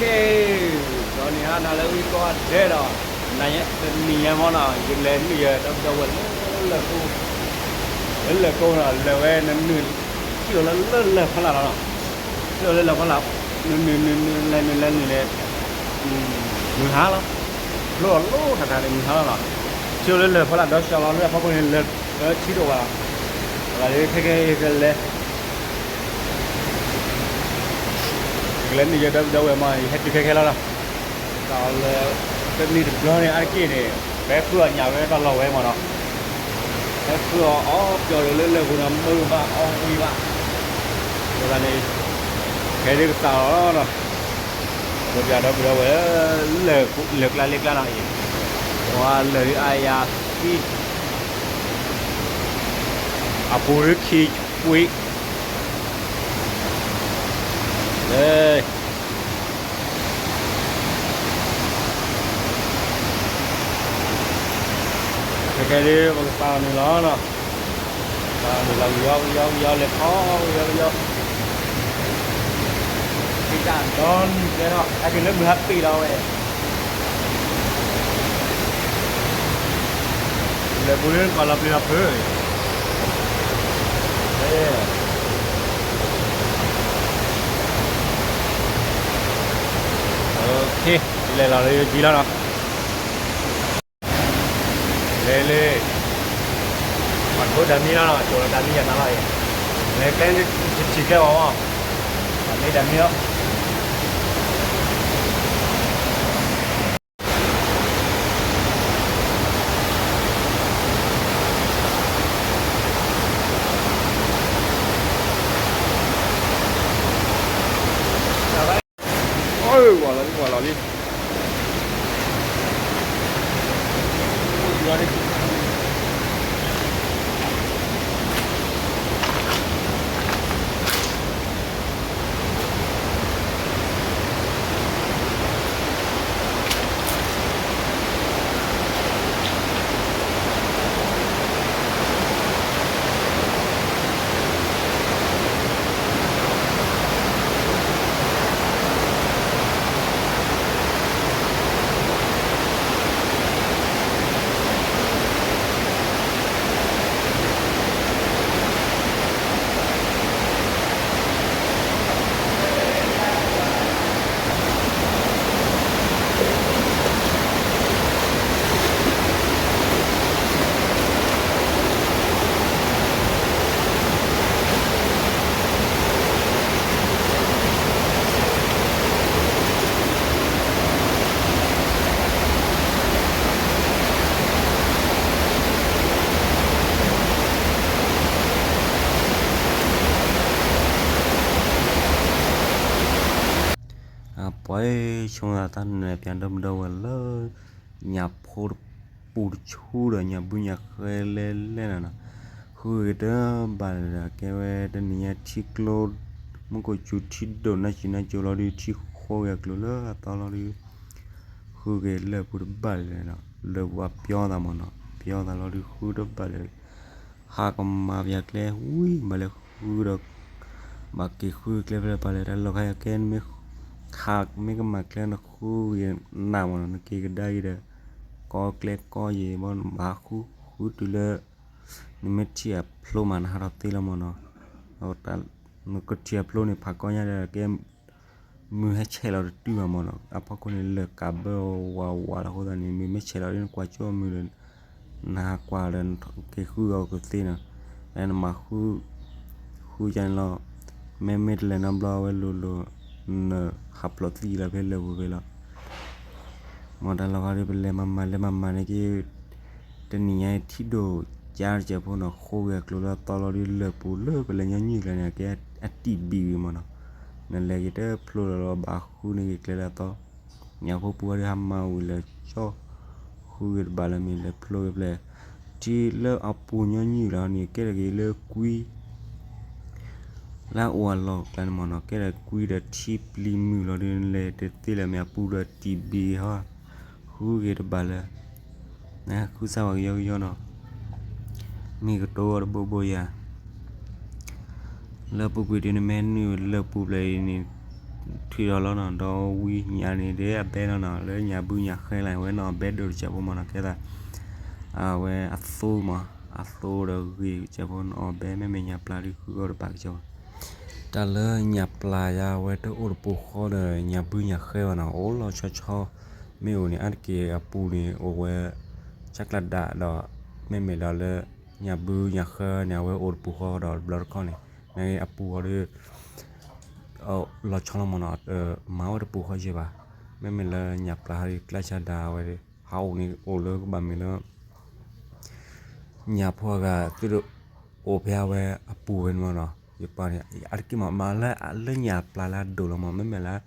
ကဲ, ဒီးနံၤဟါနၤလၢအဂ့ၤကိးဂၤဒဲးဒီး, တနံၤညါမ့ၢ်နီၤ ယလဲၤနုာ်ယဒီပုၢ်ဒီဝဲၢ်လၢလၢၢ်ကိ, လၢလၢၢ်ကိနီၤ လဲၤဝဲနနုာ်, ထံၣ်အီၤလၢလၢၢ်ဖီလာ်လီၤနီၤ, ထံၣ်အီၤလၢလၢၢ်ဖီလာ်, နနုာ်နုာ်နုာ်လဲၤနုာ်လဲၤနုာ်လဲၤ, မုၢ်ဟါလီၤ, ဖျိအီၤလိၤထးထးန့ၣ် မုၢ်ဟါလီၤနီၤ, ထံၣ်အီၤလၢလၢၢ်ဖီလာ်ဒီး စှၤလီၤလၢအဖီခိၣ်န့ၣ် လၢထံဒိၣ်ဝဲလီၤ, လီၤလံခဲကဲကလဲၤ ကလဲၤနုာ်ယဒီပုၢ်ဒီဝဲၢ်မး ယဟဲတုၤခဲခဲလီၤလီၤ, ဒီးလၢ တနံၤတဘျီန့ၣ် အါတက့ၢ်န့ၣ် ဖဲဃုအီၣ်ညၣ်ဝဲတၢ်လီၢ်ဝဲမးနီၤ, ဖဲဃုအီၣ်အီပျီၤဒီးလၢလၢၢ်ပူၤနီၤ မုာ်ဘၣ်အီဝံၤဘၣ်, အဃိသတးန့ၣ် ခဲဒုးကသးလီၤနီၤ, ဒီးပျၢ်ဒီပုၢ်ဒီဝဲၢ် လၢၢ်ကျါလ့ကျါနီၤအံၤ, ပှၤလၢၢ်ဒုးအါယၤသံ အပူၤဒုးခံပှ့ၤ လၢ ခဲခဲဒုး ပကသးအီၤနုာ်လီၤနီၤ, သးအီၤနုာ်လီၤ ကယီကယီကယီလဲၤခီ ကယီကယီ, သံတၢ်ဒီနံၤကျဲနီၤ အက့ၤလၢမုၢ်ဟါပ့ၤလီၤဝဲ လၢၢ်ပူၤလၢပှၤလီၤပျံၤလီၤဖုး, လဲၤလီၤလၢယကံလီၤနီၤ, လဲၤလၢ ပှၤထိတၢ်မံလီၤနီၤ ကၠိလီၤတၢ်မံယၤနၤလီၤအံၤ, လဲၤကျဲတထံၣ်ကျဲအီၤ, မ့ၢ်တၢ်မံလီၤ ဝၤလီၤလံ ဝၤလီၤလံ အပှၤဆိကမိၣ်သးတၢ်နၢၤပၠးဒီပုၢ်ဒီဝဲၢ်လၢ ညၣ်ဖိတပူၤတဆူဒီး ညၣ်ဘုညၣ်ဃဲလဲၣ်လဲၣ်နီၤနီၤ, ဃုဂ့ၤတဘၣ်လၢၤဒီး ကဲဝဲတနံၤညါထံကျိ မူခိၣ်စူၤထံဒိၣ်နၢ်စံၣ်နၢ်ကၠိလီၤဒုး ထံဃီဂ့ၤအကျိၤလၢအသီလီၤဒုး ဃုဂ့ၤလၢၢ်ပူၤတဘၣ်လၢၤနီၤ, လၢၢ်ပူၤအပျီသးမးနီၤ, ပျီသးလီၤဒုးဃုတဘၣ်လၢၤ, ဟးကမၤပၠးကျဲဝံၤ ဘၣ်လဲၤဃုဒီး ဘၣ်က့ၤဃုကျဲဖဲလဲၣ်ပာ်လဲၣ် တၢ်လီၢ်ခါအံၤကဲ နမ့ၢ်ဟးမ့ၢ်ကမၤကျဲနဃုဂ့ၤနးမးနီၤ, နက့ၤကဒါက့ၤဒီး ကီကျဲကီယံၤဘၣ် နဘၣ်ဟးဃု ဃုတုၤလၢ နမ့ၢ်ထံၣ်အဖျိမး နဟးထီၣ်သ့လီၤမးနီၤ, နကထံၣ်အဖျိန့ၣ် ဖးကီညါဒီးကဲ မုၢ်ဟဲဆဲးလီၤတတုၤဘၣ်မးနီၤ, အဖီခိၣ်န့ၣ် လၢၢ်ကးဘၢဝးဝးလီၤအဃိသတးန့ၣ် မုၢ်မ့ၢ်ဆဲးလီၤဒ်နကွၢ်ကၠိမုၢ်ဒီး နဟးကွၢ်ဒီး က့ၤဃုအီၤကသ့နီၤ, နမၤဃု ဃုကန့ၣ်လီၤ, မ့မ့ၢ်တလဲၤနီတဘျီဝဲလိၤလိၤ နဟးဖျိးသံလီၤဖဲလၢၢ်ပူၤဖဲလီၤ, မ့ၢ်တၢ်လီၢ်ခါဒ်ပလဲၤမၤမၤလဲၤမၤမၤန့ၣ်က့ တနံၤညါအံၤထံဒိၣ်ကၢ်တစဲးဖိနီၤ ဃိဂ့ၤအကျိၤလၢအသီလီၤဒ်လၢၢ်ပူၤလၢပလဲၤညီနုၢ်ကျါန့ၣ် ကဲအတံၢ်ဘံၣ်ဝံၤမးနီၤ, နလဲၤက့ၤတဖျိလီၤလီၤ ဘၣ်ဃုန့ၢ်က့ၤကျဲလၢအသီ, ညၣ်ဖိပူၤဝဲဒၣ်ဟးမၤဝံၤလၢာ်ကၠီ, ဃုဂ့ၤတဘၣ်လၢၤမ့ၢ်လဲၤဖျိဂ့ၤဖျဲၣ်, ထံလၢအပူၤညီနုၢ်လီၤန့ၣ် ကဲထီၣ်က့ၤလၢကွံ လၢအအိၣ်အလီၢ်ကျါန့ၣ်မးနီၤ ကဲထီၣ်ကွံဒီးထံပျံၤမုၢ်လီၤဒုး နလဲၤတသ့လၢၤမ့ၢ်အပူၤဒီးတံၢ်ဘံၣ်ဟီ, ဃုဂ့ၤတဘၣ်လၢၤ, နဃုစၢ်ဝဲကယီကယီနီၤ, မ့ၢ်ကတိၤတဘိဘိယၤ, လၢပူၤကွံာ်ဒုးနမ့ၢ်နုာ်လၢပူၤဖျဲၣ်အံၤန့ၣ်, ထွံၣ်ထီၣ်လီၤနီၤ, ဒီးဝံၤညၣ်န့ၣ်ဒ်အဘဲလီၤနီၤ, လၢညၣ်ဘုညၣ်ဃဲလၢအဝဲနီၢ်အဘဲဒိၣ်တစဲးဖိမးနီၤ, ကဲသး အဝဲအသိမး, အသိဒီးဂ့ၤကစဲးဖိနီၢ်အဘဲ, မ့မ့ၢ်ညၣ်ပျၢ်ဒ်ဃုဂီၢ်တဘၣ်ကစဲးဖိ, တၢ်လၢညၣ်ပျၢ်ယါအဝဲတအိၣ်တပူၤဃီဒီး ညၣ်ဘုညၣ်ဃဲဘၣ်နီၤ, အိၣ်လီၤဆီဆီ, မ့ၢ်အိၣ်န့ၣ် အါတက့ၢ်အပူၤန့ၣ် အိၣ်ဝဲ ဆၢကျးဒၣ်ဒီး မ့မ့ၢ်ဒီးလၢ ညၣ်ဘုညၣ်ဃဲန့ၣ် အဝဲအိၣ်တပူၤဃီဒီးတဘျီတခီၣ်န့ၣ် နအပူၤဃီဒီး လီၤဆီလီၤမးနီၤ, မၤဝဲတပူၤဃီယဲၢ်ဘၣ်, မ့မ့ၢ်လၢညၣ်ပျၢ်ဟီဒီးကျါဆါဒၣ်ဝဲဒီး ဟးအိၣ်န့ၣ်အိၣ်လၢကဘၣ်မ့ၢ်လၢ ညၣ်ဖိအဂၤသုတအိၣ်ဖဲအဝဲအပူၤဝဲန့ၣ်မးနီၤ, ယပာ်န့ၣ် အါတက့ၢ်မး မ့ၢ်လၢလၢညၣ်ပျၢ်လၢအဒိၣ်လီၤမး, မ့မ့ၢ်လၢ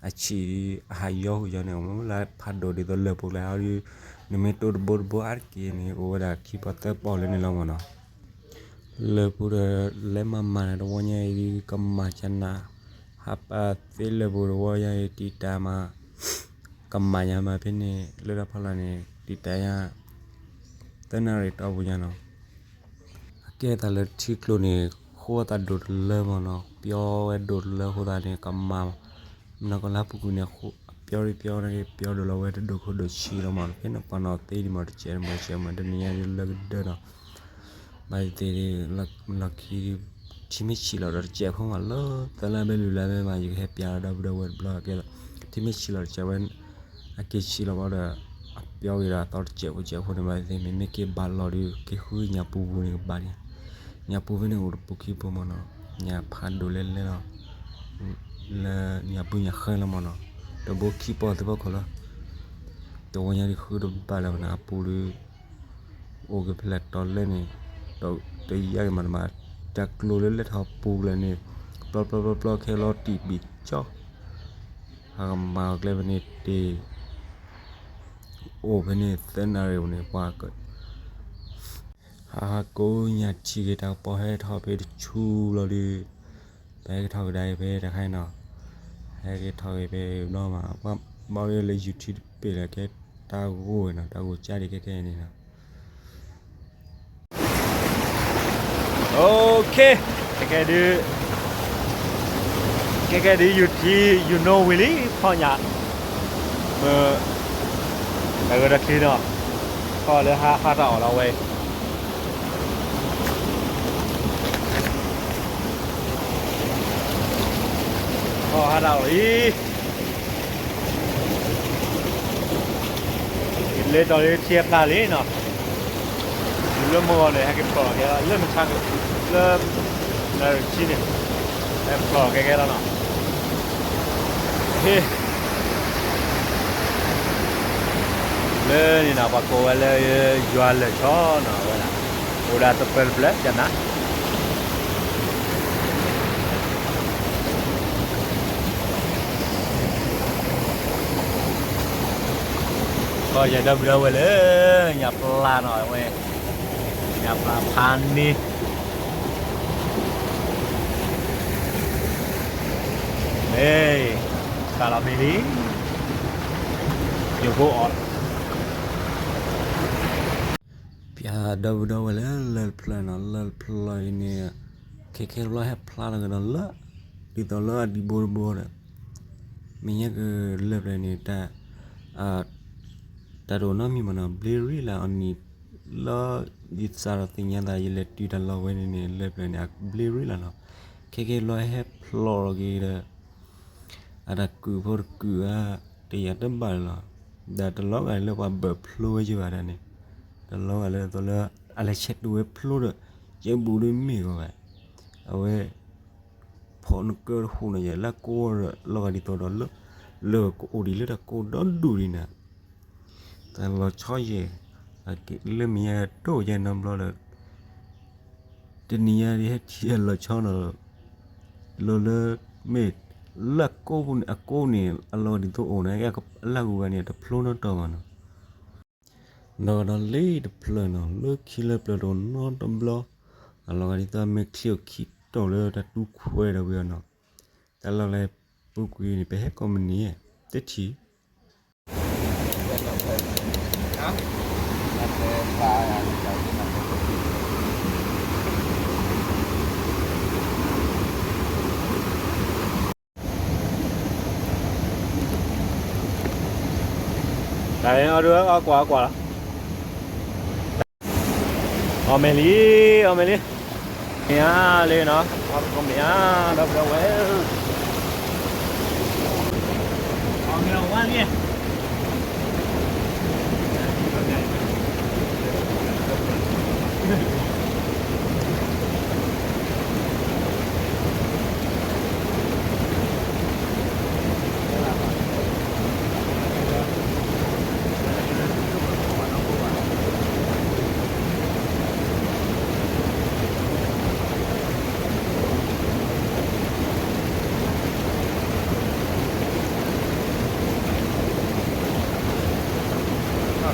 အဆံးအဟးယီဃုာ်ယီန့ၣ် မ့မ့ၢ်လၢဖးဒိၣ်ဒ်သိးလၢၢ်ပူၤကျါဟီဒီး နမ့ၢ်တိၢ်တဘိတဘိအါတက့ၢ်န့ၣ် အိၣ်ဝဲဒၣ်ခံပီသၢပီလၢန့ၣ်လီၤမးနီၤ. လၢၢ်ပူၤဒီးလဲၤမၤမၤန့ၣ် တဝီညါအံၤဒ်ကမၣ်ကနၤ, ဟးပာ်သ့လၢၢ်ပူၤတဝီညါအံၤ တံာ်တာ်မး, ကမၣ်ညါမးဖဲန့ၣ် လၢတၢ်ဖီလာ်န့ၣ် တံာ်တာ်ညါ သၢနၣ်ရံၣ်တီၢ်ပူၤညါနီၤ. အကဲသးလၢထံကျိၤန့ၣ် ဃိသးဒိၣ်တလၢမးနီၤ, ပျီဝဲဒိၣ်တလၢအဃိသတးန့ၣ် ကမၣ် မနီၤကလါပူၤကွံာ်န့ၣ် ပျီဒ်ပျီန့ၣ် ပျီဒိၣ်လီၤဝဲတဒိၣ်ခိၣ်ဒိၣ်ဆံးလီၤမး, ဖဲန့ၣ်ပှၤနီၣ်သ့ဒံးမး တစဲးတမးတစဲးမး တနံၤညါဒ်လၢကဒၢနီၤ, ဘၣ်သ့ၣ်သ့ၣ် လီၢ်ခံ ထံမ့ၢ်ဆံးလီၤဒီးတစဲးဖိမးလၢ သၢလါဘဲလွံၢ်လါဘဲမး ယကဟဲပျးဒီပုၢ်ဒီဝဲၢ်တဘျီကဲလီၤ, ထံမ့ၢ်ဆံးလီၤတစဲးဝဲ အက့ၤဆံးလီၤဘၣ်ဒီး အပျီက့ၤဒီးအသီတစဲးဖိတစဲးဖိန့ၣ် ဘၣ်သ့ၣ်သ့ၣ် မ့မ့ၢ်က့ၤဘၣ်လီၤဒီး က့ၤဃုညၣ်ပူၤပူၤန့ၣ်ကဘၣ်န့ၣ်, ညၣ်ပူၤဖဲန့ၣ်အိၣ်တပူၤခံပူၤမးနီၤ, ညၣ်ဖးဒိၣ်လဲၣ်လဲၣ်လီၤ, လၢညၣ်ဘုညၣ်ဃဲလီၤမးနီၤ, တဘိခံပီသၢပီခိၣ်လီၤ, တဝီညါဒ်ဃုတဘၣ်လၢၤဘၣ်နီၤ, အပူၤဒီး အိၣ်က့ၤဖဲလဲၣ်တီၤလဲၣ်န့ၣ်, တယါက့ၤမးတမး, တၢ်ကျိၤလၢလဲၤထီၣ်ပူၤလဲၣ်န့ၣ်, ပျီပျီပျီပျီ ခဲလီၤတံၢ်ဘံၣ်ကၠီ, ဟးကမၤအီၤကျဲဖဲန့ၣ်တ့ၢ်, အိၣ်ဖဲန့ၣ်သၢနၣ်ရံၣ်န့ၣ် ပှၤ ဟးဟးကိးညၣ်ထံၣ်က့ၤတၢ်ကပီၤဟဲထီၣ်ဖဲတဆူလီၤဒီး, ပဟဲက့ၤထီၣ်ကဒါက့ၤဖဲတခါအံၤနီၤ, ဟဲက့ၤထီၣ်က့ၤဖဲဘျီမး, ဘၣ်လၢ YouTube တပ့ၢ်လၢကဲ တၢ်ဂိၢ်ဝဲနီၤ, တၢ်ဂိၢ်ကၢ်ဒံးခဲခဲအံၤန့ၣ်နီၤ. Okay, ခဲခဲဒုး, ခဲခဲဒုး ယူၤထံ ယူၤနိဝံၤလံ ဖီၣ်ညၣ်, မ့ၢ် တၢ်ဂ့ၢ်တၢ်ချံနီၤ, ဖီၣ်လၢဟါ ဟါတၢ်အီၣ်လီၤဝဲ, ဖီၣ်ဟါတၢ်အီၣ်လီၤအံၤ လဲၤတီၤလၢထံဖျါလံနီၤ, ယူၤလၢမုၢ်ဂီၤန့ၣ် ဟဲက့ၤဖျိးလီၤကဲလီၤ လၢမုၢ်ဆါ, လၢ နၣ်ရံၣ်ဆံန့ၣ် ဟဲဖျိးလီၤကဲကဲလီၤနီၤ, ဟ့ၣ် လၢန့ၣ်နီၤ ပှၤကိးဝဲလၢ ယွၤလၢာ်ဆီနီၤ ဝဲဒၣ်, အိၣ်ဒၣ်တပၢၢ်တပျၢၢ်ကနၤ ကီၢ်ယဲၢ်ဒီပုၢ်ဒီဝဲၢ်လၢ ညၣ်ပျၢ်နီၤဝဲ, ညၣ်ပျၢ်ဖးန့ၢ်, မ့ၢ် စးလီၤမ့ၢ်လံ, ယိၤဘိအီၤ ပျၢ်ဒီပုၢ်ဒီဝဲၢ်လၢလၢၢ်တဖျၢၣ်နီၤ, လၢၢ်တဖျၢၣ်အံၤန့ၣ် ခဲခဲတဘျီဟဲဖျါလီၤကဒီးလၢ ဒ်သိးလၢအဒံးဘိတဘိဒီး မ့ၢ်ညါကလၢၢ်ဖျၢၣ်န့ၣ် တၢ် တၢ်တအိၣ်နီတမံၤမးနီၤ, ဘျ့ရံလၢအနံၤ လၢ ယသးဒီးသ့ၣ်ညါသး ယလဲၤတုၤတၢ်လီၢ်ဝဲန့ၣ်န့ၣ် လၢၢ်ဖျၢၣ်န့ၣ် အဘျ့ရံလီၤနီၤ, ခဲခဲတဘျီဟဲဖျိးလီၤက့ၤဒီး အတၢ်ကုာ်ဖိတကုာ်ဧါ, တယာ်တဘၣ်လၢၤလီၤ, ဒီးတလီၤဂာ်လၢပှၤဘၢၣ်ဖျိဝဲယဘၣ်ဒၣ်န့ၣ်, တလီၤဂာ်လၢသိးလၢ အလဲၤဆဲးတူာ်ဝဲဖျိဒီး ယဲဘူးဒီးမ့ၢ်ဂီၤဘၣ်, အဝဲ ဖီၣ်နကၢတဟူးန့ၣ် ယလၢကိဒီး လီၤဂာ်ဒ်သိးဒီးလၢ လၢကအိၣ်ဒံးလၢတၢ်ကိဒီဒူၣ်ဒံးန့ၣ်, တၢ်လီၤဆီယဲၢ် လၢမ့ၢ်ညါတိၢ်ယဲၢ်နီတဘျီဒီး တနံၤညါဒ်ဟဲထံၣ်လီၤဆီနီၤ, လီၤလၢ မ့ၢ် လၢအကိးန့ၣ် အလီၤဂာ်ဒ်သိးအိၣ်န့ၣ် အလၢ်ဂူၤဂၤန့ၣ် တဖျိနီတီၢ်ဘၣ်နီၤ, ဒီးဒီးလံတဖျၢၣ်နီၤ လၢခံလၢပျၢၤတအိၣ်နီတဘျီ, အလီၤဂာ်ဒ်သိးမ့ၢ်ချံအိၣ်ခံတီၢ်လၢတၢ်တူၢ်ခွဲးဒီးဝံၤအီၤနီၤ, တၢ်လီၢ်လၢပူၤကွံာ်န့ၣ် ပဟဲကိးမုၢ်နံၤ တထံၣ် အီၣ်ဒုးအီၣ်ကွၢ်အီၣ်ကွၢ်လီၤ, အီၣ်မ့ၢ်လံ, အီၣ်မ့ၢ်လံ, မ့ၢ်ဧါလံနီၤ, အီၣ်မ့ၢ်ဧါ, ဒီပုၢ်ဒီဝဲၢ်, အီၣ်မ့ၢ်အီၣ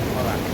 ်ဝါလံ.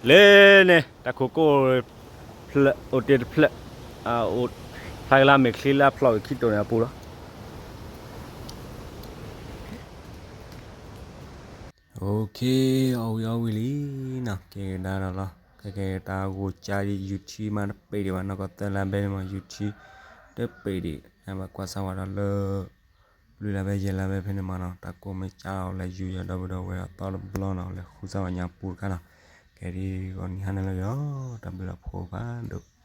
လၢန့ၣ် တၢ်ခိၣ်ကိၣ်ဖျၢၣ်အိၣ်တ့ၢ်တဖျၢၣ်, ဖျါကလါမ့ၢ်ချ့လၢအဖျိးဝံၤခံတိာ်န့ၣ်အပူၤလီၤ. အီၣ်ဝံၤအီၣ်ဝံၤလံနီၤ, ကဲကဒါဒီးလီၤ, ကဲကဲတၢ်ဂိၢ်ကၠါဒ်ယူၤထံမးတပ့ၤဒံးဘၣ်နီၤ, ကီၢ်သၢလါဘဲန့ၣ်မး ယူၤထံတပ့ၤဒံး, ဘၣ်ကွၢ်စၢ်ဝဲဒီးလၢ လွံၢ်လါဘဲယဲၢ်လါဘဲဖဲန့ၣ်မးနီၤ, တၢ်ကိၢ်မ့ၢ်ကၠါလီၤလၢယူၤယီၤဒီပုၢ်ဒီဝဲၢ်အသီတဘျီနီၤ, လဲၤဃုစၢ်ဝဲညါပူၤတခါနီၤ, ကဲဒ်ဂီၤနံၤဟါန့ၣ်လၢယီၤ, တၢ်ဘျုးလီၤဖိခွါဒိၣ်